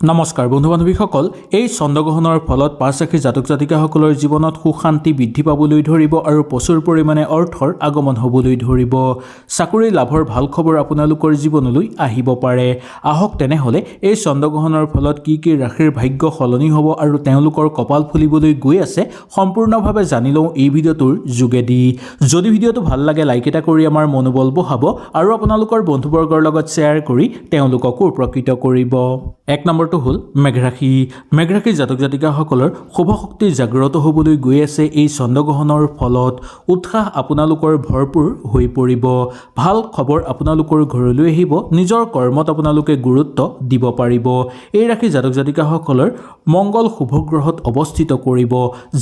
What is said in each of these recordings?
নমস্কাৰ বন্ধু বান্ধৱীসকল, এই চন্দ্ৰগ্ৰহণৰ ফলত পাঁচ ৰাশিৰ জাতক জাতিকাসকলৰ জীৱনত সুখ শান্তি বৃদ্ধি পাবলৈ ধৰিব আৰু প্ৰচুৰ পৰিমাণে অৰ্থৰ আগমন হ'বলৈ ধৰিব। চাকৰি লাভৰ ভাল খবৰ আপোনালোকৰ জীৱনলৈ আহিব পাৰে। আহক তেনেহ'লে এই চন্দ্ৰগ্ৰহণৰ ফলত কি কি ৰাশিৰ ভাগ্য সলনি হ'ব আৰু তেওঁলোকৰ কপাল ফুলিবলৈ গৈ আছে সম্পূৰ্ণভাৱে জানি লওঁ এই ভিডিঅ'টোৰ যোগেদি। যদি ভিডিঅ'টো ভাল লাগে লাইক এটা কৰি আমাৰ মনোবল বঢ়াব আৰু আপোনালোকৰ বন্ধুবৰ্গৰ লগত শ্বেয়াৰ কৰি তেওঁলোককো উপকৃত কৰিব। এক নম্বৰটো হ'ল মেঘৰাশি। মেঘৰাশিৰ জাতক জাতিকাসকলৰ শুভ শক্তি জাগ্ৰত হ'বলৈ গৈ আছে এই চন্দ্ৰগ্ৰহণৰ ফলত। উৎসাহ আপোনালোকৰ ভৰপূৰ হৈ পৰিব। ভাল খবৰ আপোনালোকৰ ঘৰলৈ আহিব। নিজৰ কৰ্মত আপোনালোকে গুৰুত্ব দিব পাৰিব। এই ৰাশিৰ জাতক জাতিকাসকলৰ মংগল শুভ গ্ৰহত অৱস্থিত কৰিব,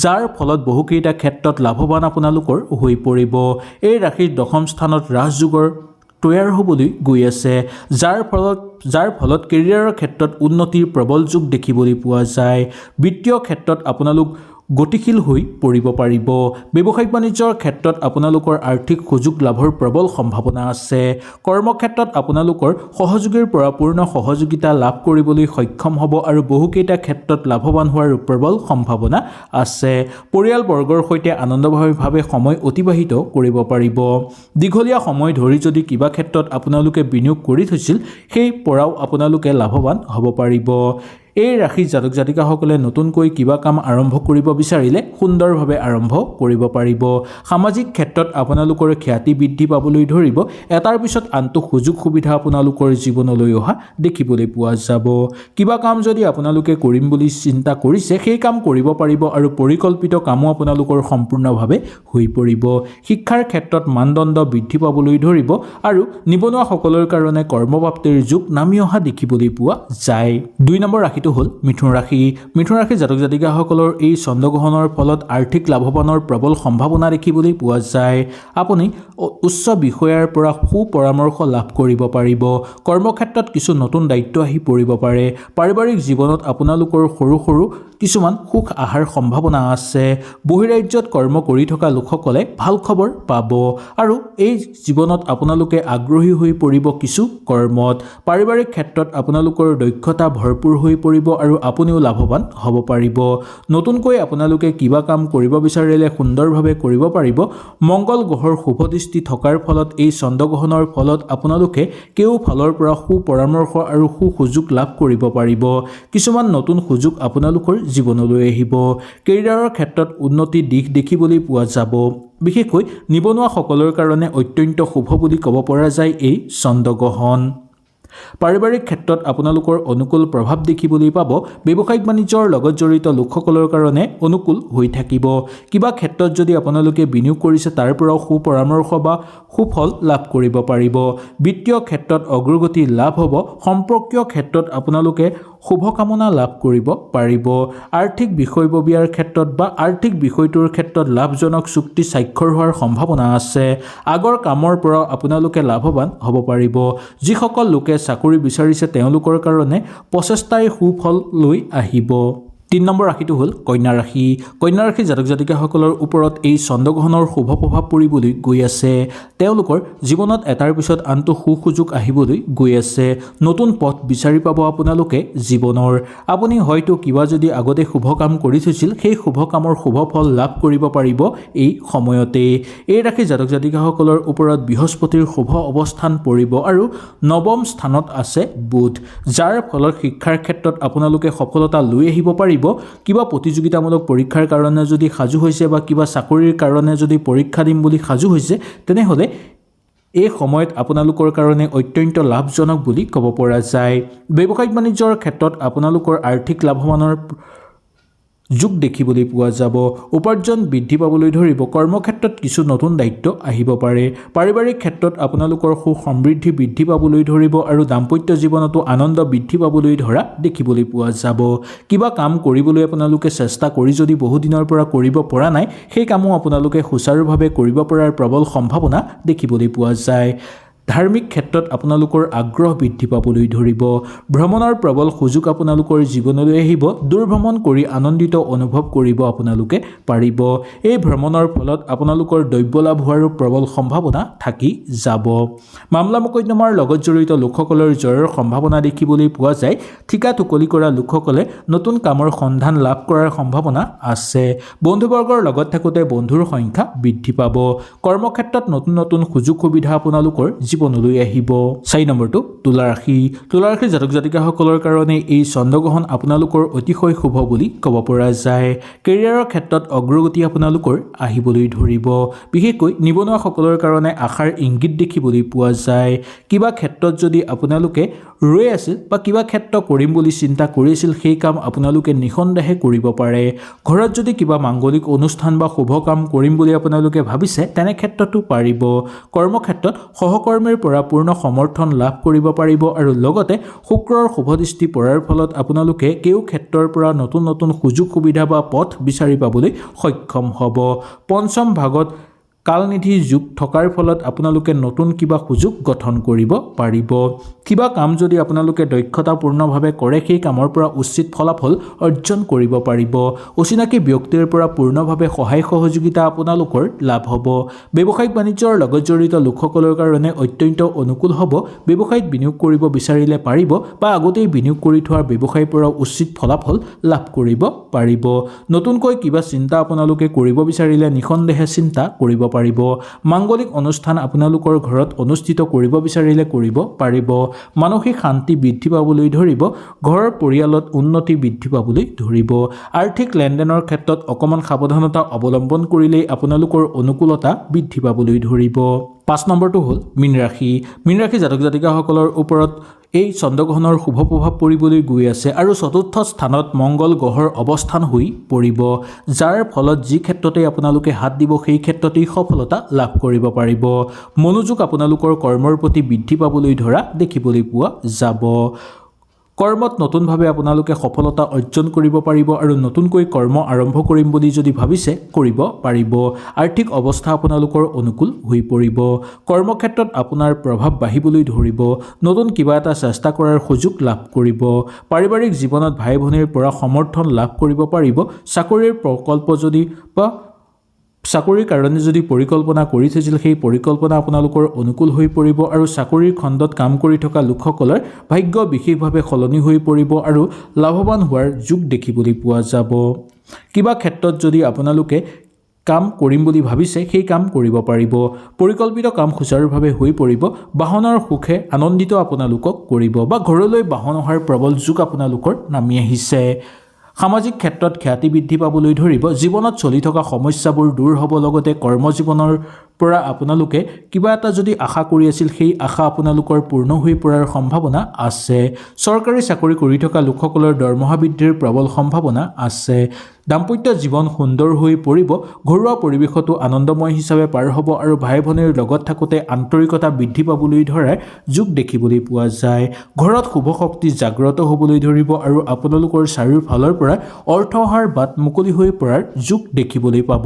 যাৰ ফলত বহুকেইটা ক্ষেত্ৰত লাভৱান আপোনালোকৰ হৈ পৰিব। এই ৰাশিৰ দশম স্থানত ৰাজযোগৰ তৈয়াৰ হ'বলৈ গৈ আছে, যাৰ ফলত কেৰিয়াৰৰ ক্ষেত্ৰত উন্নতিৰ প্ৰবল যোগ দেখিবলৈ পোৱা যায়। বিত্তীয় ক্ষেত্ৰত আপোনালোক গতিশীল হৈ পৰিব পাৰিব। ব্যৱসায়িক বাণিজ্যৰ ক্ষেত্ৰত আপোনালোকৰ আৰ্থিক সুযোগ লাভৰ প্ৰবল সম্ভাৱনা আছে। কৰ্মক্ষেত্ৰত আপোনালোকৰ সহযোগীৰ পৰা পূৰ্ণ সহযোগিতা লাভ কৰিবলৈ সক্ষম হ'ব আৰু বহুকেইটা ক্ষেত্ৰত লাভৱান হোৱাৰ প্ৰবল সম্ভাৱনা আছে। পৰিয়ালবৰ্গৰ সৈতে আনন্দভাৱে সময় অতিবাহিত কৰিব পাৰিব। দীঘলীয়া সময় ধৰি যদি কিবা ক্ষেত্ৰত আপোনালোকে বিনিয়োগ কৰি থৈছিল, সেই পৰাও আপোনালোকে লাভৱান হ'ব পাৰিব। এই ৰাশিৰ জাতক জাতিকাসকলে নতুনকৈ কিবা কাম আৰম্ভ কৰিব বিচাৰিলে সুন্দৰভাৱে আৰম্ভ কৰিব পাৰিব। সামাজিক ক্ষেত্ৰত আপোনালোকৰ খ্যাতি বৃদ্ধি পাবলৈ ধৰিব। এটাৰ পিছত আনটো সুযোগ সুবিধা আপোনালোকৰ জীৱনলৈ অহা দেখিবলৈ পোৱা যাব। কিবা কাম যদি আপোনালোকে কৰিম বুলি চিন্তা কৰিছে, সেই কাম কৰিব পাৰিব আৰু পৰিকল্পিত কামো আপোনালোকৰ সম্পূৰ্ণভাৱে হৈ পৰিব। শিক্ষাৰ ক্ষেত্ৰত মানদণ্ড বৃদ্ধি পাবলৈ ধৰিব আৰু নিবনুৱাসকলৰ কাৰণে কৰ্মপ্ৰাপ্তিৰ যুগ নামি অহা দেখিবলৈ পোৱা যায়। দুই নম্বৰ ৰাশিটো হ'ল মিথুন ৰাশি। মিথুন ৰাশিৰ জাতক জাতিকাসকলৰ এই চন্দ্ৰগ্ৰহণৰ ফলত আৰ্থিক লাভৱানৰ প্ৰবল সম্ভাৱনা দেখিবলৈ পোৱা যায়। আপুনি উচ্চ বিষয়াৰ পৰা সুপৰামৰ্শ লাভ কৰিব পাৰিব। কৰ্মক্ষেত্ৰত কিছু নতুন দায়িত্ব আহি পৰিব পাৰে। পাৰিবাৰিক জীৱনত আপোনালোকৰ সৰু সৰু কিছুমান সুখ অহাৰ সম্ভাৱনা আছে। বহিৰাজ্যত কৰ্ম কৰি থকা লোকসকলে ভাল খবৰ পাব আৰু এই জীৱনত আপোনালোকে আগ্ৰহী হৈ পৰিব কিছু কৰ্মত। পাৰিবাৰিক ক্ষেত্ৰত আপোনালোকৰ দক্ষতা ভৰপূৰ হৈ পৰিব আৰু আপুনিও লাভৱান হ'ব পাৰিব। নতুনকৈ আপোনালোকে কিবা কাম কৰিব বিচাৰিলে সুন্দৰভাৱে কৰিব পাৰিব। মংগল গ্ৰহৰ শুভ দৃষ্টি থকাৰ ফলত এই চন্দ্ৰগ্ৰহণৰ ফলত আপোনালোকে কেওফালৰ পৰা সুপৰামৰ্শ আৰু সু সুযোগ লাভ কৰিব পাৰিব। কিছুমান নতুন সুযোগ আপোনালোকৰ জীৱনলৈ আহিব। কেৰিয়াৰৰ ক্ষেত্ৰত উন্নতিৰ দিশ দেখিবলৈ পোৱা যাব। বিশেষকৈ নিবনুৱাসকলৰ কাৰণে অত্যন্ত শুভ বুলি ক'ব পৰা যায় এই চন্দ্ৰগ্ৰহণ। পাৰিবাৰিক ক্ষেত্ৰত আপোনালোকৰ অনুকূল প্ৰভাৱ দেখিবলৈ পাব। ব্যৱসায়িক বাণিজ্যৰ লগত জড়িত লোকসকলৰ কাৰণে অনুকূল হৈ থাকিব। কিবা ক্ষেত্ৰত যদি আপোনালোকে বিনিয়োগ কৰিছে, তাৰ পৰাও সুপৰামৰ্শ বা সুফল লাভ কৰিব পাৰিব। বিত্তীয় ক্ষেত্ৰত অগ্ৰগতি লাভ হ'ব। সম্পৰ্কীয় ক্ষেত্ৰত আপোনালোকে শুভকামনা লাভ কৰিব পাৰিব। আৰ্থিক বিষয়ববীয়াৰ ক্ষেত্ৰত বা আৰ্থিক বিষয়টোৰ ক্ষেত্ৰত লাভজনক চুক্তি স্বাক্ষৰ হোৱাৰ সম্ভাৱনা আছে। আগৰ কামৰ পৰাও আপোনালোকে লাভৱান হ'ব পাৰিব। যিসকল লোকে চাকৰি বিচাৰিছে, তেওঁলোকৰ কাৰণে প্ৰচেষ্টাই সুফল লৈ আহিব। তিনি নম্বৰ ৰাশিটো হ'ল কন্যা ৰাশি। কন্যা ৰাশিৰ জাতক জাতিকাসকলৰ ওপৰত এই চন্দ্ৰগ্ৰহণৰ শুভ প্ৰভাৱ পৰিবলৈ গৈ আছে। তেওঁলোকৰ জীৱনত এটাৰ পিছত আনটো সু সুযোগ আহিবলৈ গৈ আছে। নতুন পথ বিচাৰি পাব আপোনালোকে জীৱনৰ। আপুনি হয়তো কিবা যদি আগতে শুভ কাম কৰি থৈছিল, সেই শুভ কামৰ শুভ ফল লাভ কৰিব পাৰিব এই সময়তেই। এই ৰাশিৰ জাতক জাতিকাসকলৰ ওপৰত বৃহস্পতিৰ শুভ অৱস্থান পৰিব আৰু নৱম স্থানত আছে বুধ, যাৰ ফলত শিক্ষাৰ ক্ষেত্ৰত আপোনালোকে সফলতা লৈ আহিব পাৰিব। কিবা প্ৰতিযোগিতামূলক পৰীক্ষাৰ কাৰণে যদি সাজু হৈছে বা কিবা চাকৰিৰ কাৰণে যদি পৰীক্ষা দিম বুলি সাজু হৈছে, তেনেহ'লে এই সময়ত আপোনালোকৰ কাৰণে অত্যন্ত লাভজনক বুলি ক'ব পৰা যায়। ব্যৱসায়িক বাণিজ্যৰ ক্ষেত্ৰত আপোনালোকৰ আৰ্থিক লাভৱানৰ যোগ দেখিবলৈ পোৱা যাব। উপাৰ্জন বৃদ্ধি পাবলৈ ধৰিব। কৰ্মক্ষেত্ৰত কিছু নতুন দায়িত্ব আহিব পাৰে। পাৰিবাৰিক ক্ষেত্ৰত আপোনালোকৰ সুখ সমৃদ্ধি বৃদ্ধি পাবলৈ ধৰিব আৰু দাম্পত্য জীৱনতো আনন্দ বৃদ্ধি পাবলৈ ধৰা দেখিবলৈ পোৱা যাব। কিবা কাম কৰিবলৈ আপোনালোকে চেষ্টা কৰি যদি বহুদিনৰ পৰা কৰিব পৰা নাই, সেই কামো আপোনালোকে সুচাৰুভাৱে কৰিব পৰাৰ প্ৰবল সম্ভাৱনা দেখিবলৈ পোৱা যায়। ধাৰ্মিক ক্ষেত্ৰত আপোনালোকৰ আগ্ৰহ বৃদ্ধি পাবলৈ ধৰিব। ভ্ৰমণৰ প্ৰবল সুযোগ আপোনালোকৰ জীৱনলৈ আহিব। দূৰভ্ৰমণ কৰি আনন্দিত অনুভৱ কৰিব আপোনালোকে পাৰিব। এই ভ্ৰমণৰ ফলত আপোনালোকৰ দ্ৰব্য লাভ হোৱাৰো প্ৰবল সম্ভাৱনা থাকি যাব। মামলা মোকৰ্দমাৰ লগত জড়িত লোকসকলৰ জয়ৰ সম্ভাৱনা দেখিবলৈ পোৱা যায়। ঠিকা টুকলি কৰা লোকসকলে নতুন কামৰ সন্ধান লাভ কৰাৰ সম্ভাৱনা আছে। বন্ধুবৰ্গৰ লগত থাকোঁতে বন্ধুৰ সংখ্যা বৃদ্ধি পাব। কৰ্মক্ষেত্ৰত নতুন নতুন সুযোগ সুবিধা আপোনালোকৰ জীৱনলৈ আহিব। 4 নম্বৰটো তুলা ৰাশি। তুলা ৰাশিৰ জাতক জাতিকাসকলৰ কাৰণে এই চন্দ্ৰগ্ৰহণ আপোনালোকৰ অতিশয় শুভ বুলি ক'ব পৰা যায়। কেৰিয়াৰৰ ক্ষেত্ৰত অগ্ৰগতি আপোনালোকৰ আহিবলৈ ধৰিব। বিশেষকৈ নিবনুৱাসকলৰ কাৰণে আশাৰ ইংগিত দেখিবলৈ পোৱা যায়। কিবা ক্ষেত্ৰত যদি আপোনালোকে ৰৈ আছিল বা কিবা ক্ষেত্ৰ কৰিম বুলি চিন্তা কৰিছিল, সেই কাম আপোনালোকে নিঃসন্দেহে কৰিব পাৰে। ঘৰত যদি কিবা মাংগলিক অনুষ্ঠান বা শুভ কাম কৰিম বুলি আপোনালোকে ভাবিছে, তেনে ক্ষেত্ৰতো পাৰিব। কৰ্মক্ষেত্ৰত সহকৰ্মীৰ পৰা পূৰ্ণ সমৰ্থন লাভ কৰিব পাৰিব আৰু লগতে শুক্ৰৰ শুভদৃষ্টি পৰাৰ ফলত আপোনালোকে কেও ক্ষেত্ৰৰ পৰা নতুন নতুন সুযোগ সুবিধা বা পথ বিচাৰি পাবলৈ সক্ষম হ'ব। পঞ্চম ভাগত কালনিধি যোগ থকাৰ ফলত আপোনালোকে নতুন কিবা সুযোগ গঠন কৰিব পাৰিব। কিবা কাম যদি আপোনালোকে দক্ষতাপূৰ্ণভাৱে কৰে, সেই কামৰ পৰা উচিত ফলাফল অৰ্জন কৰিব পাৰিব। অচিনাকি ব্যক্তিৰ পৰা পূৰ্ণভাৱে সহায় সহযোগিতা আপোনালোকৰ লাভ হ'ব। ব্যৱসায়িক বাণিজ্যৰ লগত জড়িত লোকসকলৰ কাৰণে অত্যন্ত অনুকূল হ'ব। ব্যৱসায়ত বিনিয়োগ কৰিব বিচাৰিলে পাৰিব বা আগতেই বিনিয়োগ কৰি থোৱা ব্যৱসায়ৰ পৰা উচিত ফলাফল লাভ কৰিব পাৰিব। নতুনকৈ কিবা চিন্তা আপোনালোকে কৰিব বিচাৰিলে নিঃসন্দেহে চিন্তা কৰিব পাৰিব। মাংগলিক অনুষ্ঠান আপোনালোকৰ ঘৰত অনুষ্ঠিত কৰিব বিচাৰিলে কৰিব পাৰিব। মানসিক শান্তি বৃদ্ধি পাবলৈ ধৰিব। ঘৰৰ পৰিয়ালত উন্নতি বৃদ্ধি পাবলৈ ধৰিব। আৰ্থিক লেনদেনৰ ক্ষেত্ৰত অকণমান সাৱধানতা অৱলম্বন কৰিলেই আপোনালোকৰ অনুকূলতা বৃদ্ধি পাবলৈ ধৰিব। 5 নম্বৰটো হ'ল মীন ৰাশি। মীন ৰাশি জাতক জাতিকাসকলৰ ওপৰত এই চন্দ্ৰগ্ৰহণৰ শুভ প্ৰভাৱ পৰিবলৈ গৈ আছে আৰু চতুৰ্থ স্থানত মংগল গ্ৰহৰ অৱস্থান হৈ পৰিব, যাৰ ফলত যি ক্ষেত্ৰতেই আপোনালোকে হাত দিব সেই ক্ষেত্ৰতেই সফলতা লাভ কৰিব পাৰিব। মনোযোগ আপোনালোকৰ কৰ্মৰ প্ৰতি বৃদ্ধি পাবলৈ ধৰা দেখিবলৈ পোৱা যাব। কৰ্মত নতুনভাৱে আপোনালোকে সফলতা অৰ্জন কৰিব পাৰিব আৰু নতুনকৈ কৰ্ম আৰম্ভ কৰিম বুলি যদি ভাবিছে কৰিব পাৰিব। আৰ্থিক অৱস্থা আপোনালোকৰ অনুকূল হৈ পৰিব। কৰ্মক্ষেত্ৰত আপোনাৰ প্ৰভাৱ বাঢ়িবলৈ ধৰিব। নতুন কিবা এটা চেষ্টা কৰাৰ সুযোগ লাভ কৰিব। পাৰিবাৰিক জীৱনত ভাই ভনীৰ পৰা সমৰ্থন লাভ কৰিব পাৰিব। চাকৰিৰ প্ৰকল্প যদি বা চাকৰিৰ কাৰণে যদি পৰিকল্পনা কৰি থৈছিল, সেই পৰিকল্পনা আপোনালোকৰ অনুকূল হৈ পৰিব আৰু চাকৰিৰ খণ্ডত কাম কৰি থকা লোকসকলৰ ভাগ্য বিশেষভাৱে সলনি হৈ পৰিব আৰু লাভৱান হোৱাৰ যুগ দেখিবলৈ পোৱা যাব। কিবা ক্ষেত্ৰত যদি আপোনালোকে কাম কৰিম বুলি ভাবিছে, সেই কাম কৰিব পাৰিব। পৰিকল্পিত কাম সুচাৰুভাৱে হৈ পৰিব। বাহনৰ সুখে আনন্দিত আপোনালোকক কৰিব বা ঘৰলৈ বাহন অহাৰ প্ৰবল যুগ আপোনালোকৰ নামি আহিছে। সামাজিক ক্ষেত্ৰত খ্যাতি বৃদ্ধি পাবলৈ ধৰিব। জীৱনত চলি থকা সমস্যাবোৰ দূৰ হ'ব। লগতে কৰ্মজীৱনৰ পৰা আপোনালোকে কিবা এটা যদি আশা কৰি আছিল, সেই আশা আপোনালোকৰ পূৰ্ণ হৈ পৰাৰ সম্ভাৱনা আছে। চৰকাৰী চাকৰি কৰি থকা লোকসকলৰ দৰমহা বৃদ্ধিৰ প্ৰবল সম্ভাৱনা আছে। দাম্পত্য জীৱন সুন্দৰ হৈ পৰিব। ঘৰুৱা পৰিৱেশতো আনন্দময় হিচাপে পাৰ হ'ব আৰু ভাই ভনীৰ লগত থাকোঁতে আন্তৰিকতা বৃদ্ধি পাবলৈ ধৰাৰ যুগ দেখিবলৈ পোৱা যায়। ঘৰত শুভ শক্তি জাগ্ৰত হ'বলৈ ধৰিব আৰু আপোনালোকৰ চাৰিওফালৰ পৰা অৰ্থ অহাৰ বাট মুকলি হৈ পৰাৰ যুগ দেখিবলৈ পাব।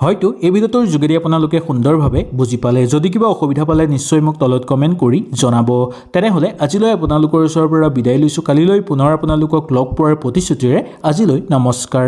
হয়তো এই ভিডিঅ'টোৰ যোগেদি আপোনালোকে সুন্দৰভাৱে বুজি পালে। যদি কিবা অসুবিধা পালে নিশ্চয় মোক তলত কমেণ্ট কৰি জনাব। তেনেহ'লে আজিলৈ আপোনালোকৰ ওচৰৰ পৰা বিদায় লৈছোঁ। কালিলৈ পুনৰ আপোনালোকক লগ পোৱাৰ প্ৰতিশ্ৰুতিৰে আজিলৈ নমস্কাৰ।